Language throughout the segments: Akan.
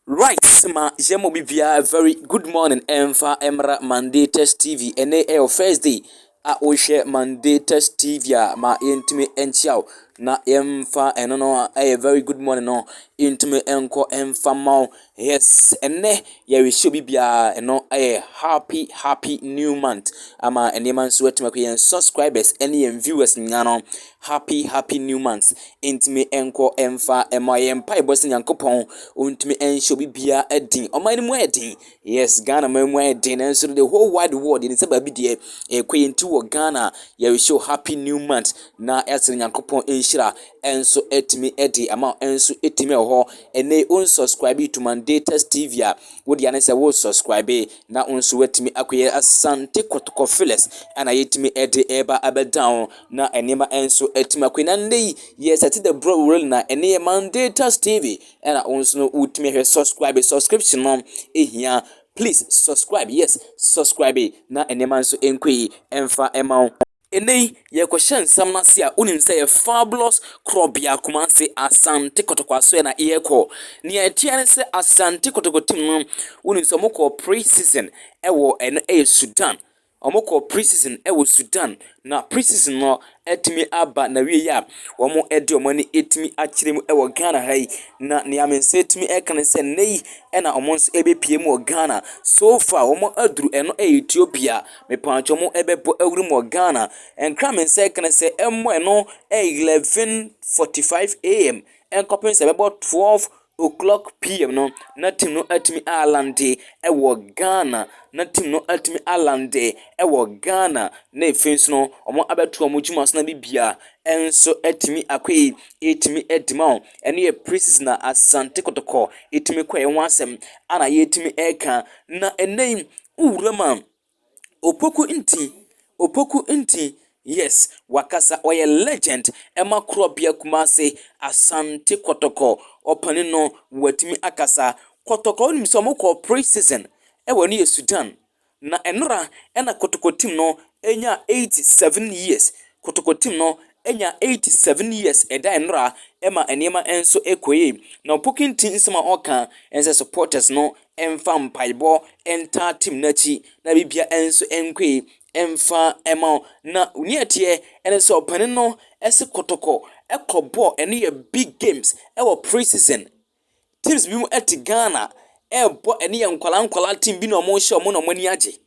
Right ma yɛma obi biara very good morning ɛmfa mmra Mandatus TV. Ɛnɛ ɛyɛ first day a wohwɛ Mandatus TV a, ma yɛntumi nkyia wo na yɛmfa ɛno no ɛyɛ very good morning no yɛntumi nkɔ ɛmfa ma wo. Yes, ɛnɛ yɛrehyɛ obi biara, ɛno ɛyɛ happy happy new month ama nneɛma nso atumi akɔ. Yɛn subscribers ɛne yɛn viewers nyinaa no, happy happy new month ntumi nkɔ ɛmfa ɛma yɛn. Mpaebɔ sɛ Nyankopɔn ɔntumi nhyɛ obi biara ɛden. Ɔman no mu ayɛ den, yes, Ghana man mu ayɛ den, nanso the whole wide world yɛn sɛ baabi deɛ ɛkɔ yɛn ti wɔ Ghana. Yɛrehyɛ happy new month na ɛsrɛ Nyankopɔn nhyira ɛnso ɛtumi ɛde ama ɛnso ɛtumi ɛwɔ hɔ. Ɛnɛ on subscribe to Mandatus TV a, wode ane sɛ wo subscribe na wo nso watumi akɔyɛ Asante Kɔtɔkɔ Phyllis ɛna yɛtumi ɛde ɛba abɛdan na nneɛma nso ɛtumi akɔyɛ. Na nnɛ yi yɛ set the ball rolling na ɛne yɛ Mandatus TV ɛna wo nso no wotumi hwɛ. Subscribe, subscription no ehia. Please subscribe, yes, subscribe na nneɛma nso nkɔ yi ɛmfa ɛma wo. Ɛnɛ yi yɛkɔhyɛ nsɛm no ase a, wonim sɛ yɛ fabulous korɔbea Kumase Asante Kɔtɔkɔ aso na yɛrekɔ. Nea ɛteɛ ne sɛ Asante Kɔtɔkɔ team no, wonim sɛ ɔmokɔ pre-season ɛwɔ ɛno ɛyɛ Sudan. Wɔkɔ pre-season ɛwɔ Sudan na pre-season no atumi aba na wie a, wɔn de wɔn ani atumi akyerɛ mu ɛwɔ Ghana ha yi. Na nea me nsa atumi ɛka ne sɛ nnɛ yi ɛna wɔn nso ɛbɛpie mu wɔ Ghana. So far wɔn aduru ɛno ɛyɛ Ethiopia. Mepatwa wɔn ɛbɛbɔ awura mu wɔ Ghana. Nkra me nsa ɛka ne sɛ ɛmmɔ ɛno ɛyɛ 11:45 a.m. ɛnkɔpem sɛ ɛbɛbɔ 12 o'clock p.m. no na team no atumi aland ɛwɔ Ghana, na team no atumi aland ɛwɔ Ghana. Na efi nso no wɔn abɛto wɔn dwuma so na bibia ɛnso atumi akɔ yi ɛtumi adi ma wɔn. Ɛno yɛ pre-season na Asante Kɔtɔkɔ ɛtumi kɔ ɛho asɛm ana yɛtumi ɛreka. Na ɛnɛ yi wowura mu a, Opoku Nti, Opoku Nti, yes, wakasa. Ɔyɛ legend ɛma korɔbea Kumase Asante Kɔtɔkɔ. Ɔpanin no watumi akasa. Kɔtɔkɔ, wonim sɛ ɔmokɔ pre-season ɛwɔ ne yɛ Sudan na ɛnora ɛna Kɔtɔkɔ team no ɛnya 87 years. Kɔtɔkɔ team no ɛnya 87 years ɛda ɛnora ɛma nneɛma nso ɛkɔ yie. Na Opoku Nti nsɛm a ɔka ɛnsɛ supporters no ɛmfa mpaebɔ ɛntaa team n'akyi na bibia nso ɛnkɔ yie ɛmfa ɛma wo. Na nea ɛteɛ ɛne sɛ ɔpanin no ɛsɛ Kɔtɔkɔ ɛkɔ bɔɔl, ɛno yɛ big games ɛwɔ pre-season. Teams bi mu ɛte Ghana ɛrebɔ, ɛne yɛ nkwalaa nkwalaa team bi na wɔn rehyɛ wɔn na wɔn ani agye.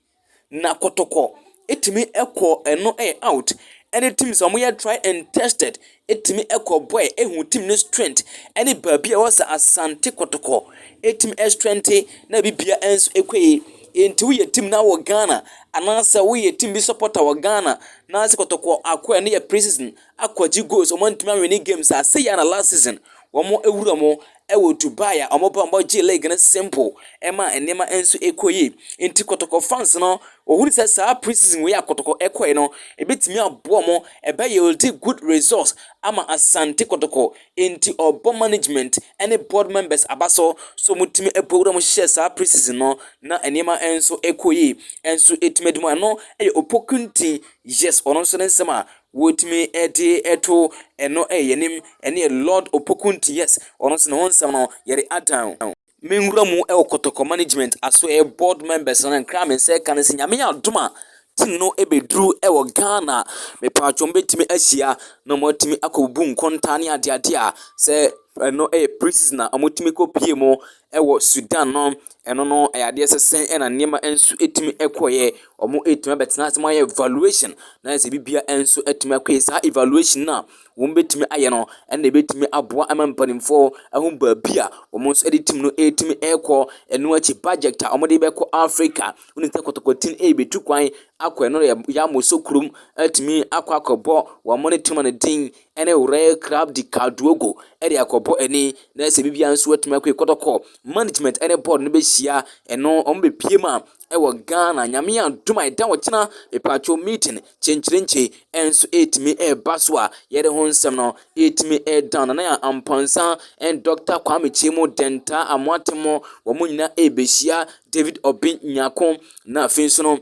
Na Kɔtɔkɔ ɛtumi ɛkɔ ɛno ɛyɛ out ɛne teams a wɔyɛ try and tested ɛtumi ɛkɔ bɔɔl ɛhu team no strength ɛne baabi a ɛwɔ sɛ Asante Kɔtɔkɔ ɛtumi ɛstrength na bibia ɛnso ɛkɔ yie. Nti woyɛ team na wɔ Ghana anaasɛ woyɛ team bi supporter wɔ Ghana na sɛ Kɔtɔkɔ akɔ ɛne yɛ pre-season akɔgye goals, wɔn ntumi awin games a sɛ yɛ na last season wɔn ewura mo ɛwɔ Dubai a wɔn ba wɔn gye league no simple ɛma nneɛma nso ɛkɔ yie. Nti Kɔtɔkɔ fans no ohun sɛ saa pre-season wei a Kɔtɔkɔ ɛkɔɛ no ebetumi aboɔ mo ɛbɛyɛ yield good results ama Asante Kɔtɔkɔ. Nti ɔbɔ management ɛne board members aba so so mo tumi ɛbɔ wura mo hyehyɛ saa pre-season no na nneɛma nso ɛkɔ yie nso etumi ɛdi mu. Ɛno ɛyɛ Opoku Nti, yes, ɔno nso ne nsɛm a wɔtumi ɛde ɛto ɛno ɛyɛ anim. Ɛne yɛ Lord Opoku Nti, yes, ɔno nso ne ho nsɛm no yɛde adan. Menwura mu ɛwɔ Kɔtɔkɔ management aso ɛyɛ board members no. Nkra me nsa ɛka no sɛ Nyame yɛ adom a, team no ɛbɛduru ɛwɔ Ghana, mepatwom bɛtumi ahyia na wɔatumi akɔbubu nkonta ne adeade a sɛ ɛno ɛyɛ pre-season a wɔtumi kɔpie mu ɛwɔ Sudan no. Ɛno no ɛyɛ adeɛ sɛ sɛn ɛna nneɛma nso ɛtumi ɛkɔyɛ. Wɔn ɛtumi abɛtena ase ayɛ evaluation na sɛ bibia nso ɛtumi akɔyɛ. Saa evaluation no a wɔn bɛtumi ayɛ no ɛna ɛbɛtumi aboa ama mpanimfoɔ ɛho baabi a wɔn nso ɛde team no ɛtumi ɛrekɔ. Ɛno akyi, budget a wɔde bɛkɔ Africa, wɔn sɛ Kɔtɔkɔ team ɛrebɛtu kwan akɔ ɛno yɛ Yamoussoukro ɛtumi akɔ akɔbɔ wɔn ne team no din ɛne Real Club de Ouagadougou ɛde akɔbɔ ani na sɛ bibia nso atumi akɔ. Kɔtɔkɔ management ɛne board no bɛhyia, ɛno wɔn bɛpie mu a ɛwɔ Ghana. Nyame adom a, ɛda wɔkyena mepatwo meeting kyenkyerenkye ɛnso ɛtumi ɛreba so a yɛde ho nsɛm no ɛtumi ɛda. Nana yɛ Amponsa ɛne Dr Kwame Kyemo Denta Amoatemo, wɔn nyinaa ɛrebɛhyia David Obin Nyako na afei nso no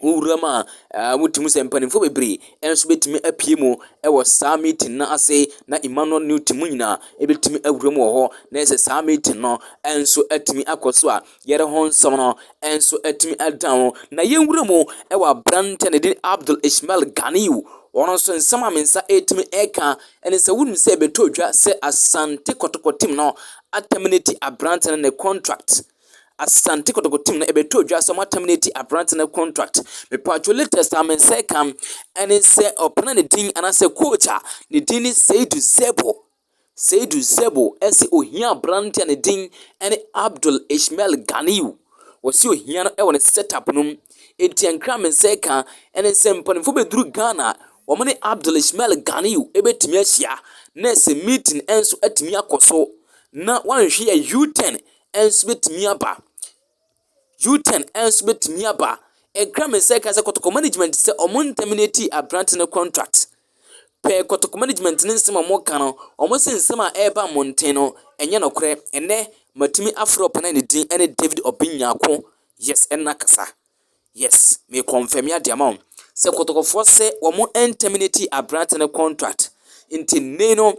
Wo wura mu a, wotumi sɛ mpanimfoɔ bebree nso bɛtumi apue mu wɔ saa meeting no ase na Emmanuel Newton mu nyinaa bɛtumi awura mu wɔ hɔ na ɛsɛ saa meeting no nso atumi akɔ so a yɛre ho nsɛm no nso atumi ada ho. Na yɛnwura mu wɔ aberanteɛ ne din Abdul Ismail Ganiyu, wɔn nso nsɛm a me nsa ɛretumi ɛreka ɛne sɛ wonim sɛ ɛbɛtɔ dwa sɛ Asante Kɔtɔkɔ team no aterminate aberante no ne contract. Asante Kotoko team no ɛbɛtɔ dwa sɛ wɔn terminate aberante no contract. Mepatwo, latest a me nsa ka ɛne sɛ ɔpena ne din anaasɛ coach a ne din ne Seidu Zebo. Seidu Zebo ɛsɛ ohia aberante a ne din ɛne Abdul Ismail Ganiyu. Wɔsi ohia no ɛwɔ ne setup no mu. Enti nkra me nsa ka ɛne sɛ mpanimfoɔ bɛduru Ghana, wɔn ne Abdul Ismail Ganiyu ɛbɛtumi ahyia na ɛsɛ meeting nso atumi akɔ so na wɔanhwɛ yɛ U10 nso bɛtumi aba. U10 nso bɛtumi aba. Ɛkra me nsa ka sɛ Kɔtɔkɔ management sɛ ɔmo terminate aberante no contract pɛɛ. Kɔtɔkɔ management ne nsɛm a ɔmo ka no, ɔmo sɛ nsɛm a ɛreba mmɔnten no ɛnyɛ nokorɛ. Ɛnɛ matumi afrɛ ɔpɛnɛ ne din ɛne David Ɔbinyako. Yes, ɛnna kasa. Yes, me confirm ade ama wo sɛ Kɔtɔkɔfoɔ sɛ wɔn terminate aberante no contract, nti nne no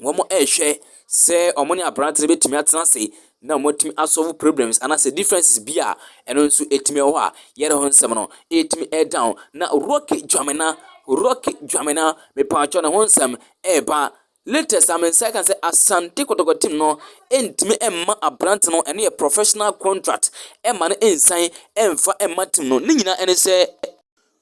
wɔn ɛrehwɛ sɛ wɔn ne aberante no bɛtumi atena ase na wɔatumi asolve problems anaasɛ differences bi a ɛno nso ɛtumi wɔ hɔ a yɛrɛ ho nsɛm no ɛtumi ɛdown. Na Rocky Dwamena, Rocky Dwamena, mepatwɔ ne ho nsɛm ɛreba. Latest a me nsa ka sɛ Asante Kɔtɔkɔ team no ntumi mma aberante no ɛno yɛ professional contract ɛma no nsan ɛmfa ɛmma team no. Ne nyinaa ɛne sɛ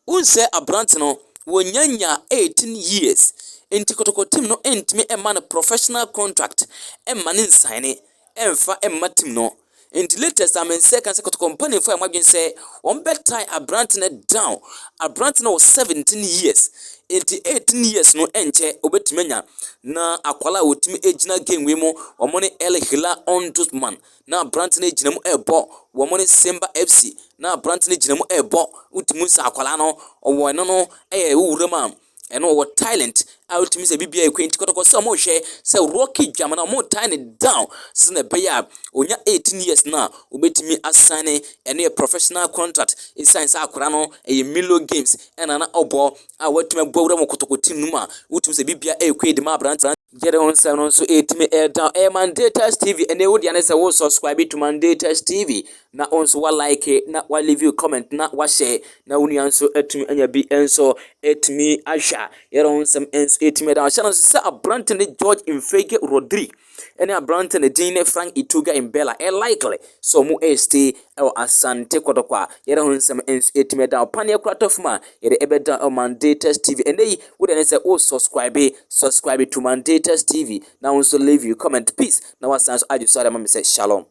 wonsɛ aberante no wɔnyanya 18 years, nti Kɔtɔkɔ team no ntumi mma no professional contract ɛmma ne nsan ne ɛmfa ɛmma team no. Nti latest a me nsa ka sɛ Kɔtɔkɔ mpanimfoɔ a wɔadwene sɛ wɔn bɛtie aberante no down. Aberante no wɔ 17 years, nti 18 years no ɛnkyɛ obɛtumi anya na akwala a wɔtumi gyina game wei mu, wɔn ne El Hilal Omdurman na aberante no gyina mu ɛrebɔ, wɔn ne Simba FC na aberante no gyina mu ɛrebɔ. Wotumi sɛ akwala no ɔwɔ ɛno no ɛyɛ wowura mu a ɛno ɔwɔ talent a wotumi sɛ biribiara ekɔ. Nti Kɔtɔkɔ sɛ ɔmo hwɛ sɛ Rocky Dwamena ɔmo tie ne down sɛ na ɛbɛyɛ a onya 18 years na obetumi asign ɛno yɛ professional contract, esan sɛ akora no ɛyɛ Milo Games ɛna na ɔbɔ a watumi abɔ wura mu Kɔtɔkɔ team no mu a wotumi sɛ biribiara ɛkɔ edi ma aberante. Yɛde ho nsɛm no nso ɛtumi ɛda ɛyɛ Mandatus TV. Ɛnɛ wo deɛ ne sɛ wo subscribe to Mandatus TV na wo nso wa like na wa leave comment na wa share na wo nua nso atumi anya bi nso ɛtumi ahwɛ a yɛde ho nsɛm nso ɛtumi ɛda. Ɔhyɛ no nso sɛ aberante ne George Mfegue Rodrigue ɛne aberante ne din ne Frank Ituga Mbella ɛ likely sɛ ɔmo ɛstay ɛwɔ Asante Kɔtɔkɔ a yɛde ho nsɛm nso ɛtumi ɛda. Ɔpaneɛ kora tɔ fam a yɛde ɛbɛda ɛwɔ Mandatus TV. Ɛnɛ yi wo deɛ ne sɛ wo subscribe to Mandatus TV na wo nso leave your comment. Peace, na wasan so agye so ama me sɛ shalom.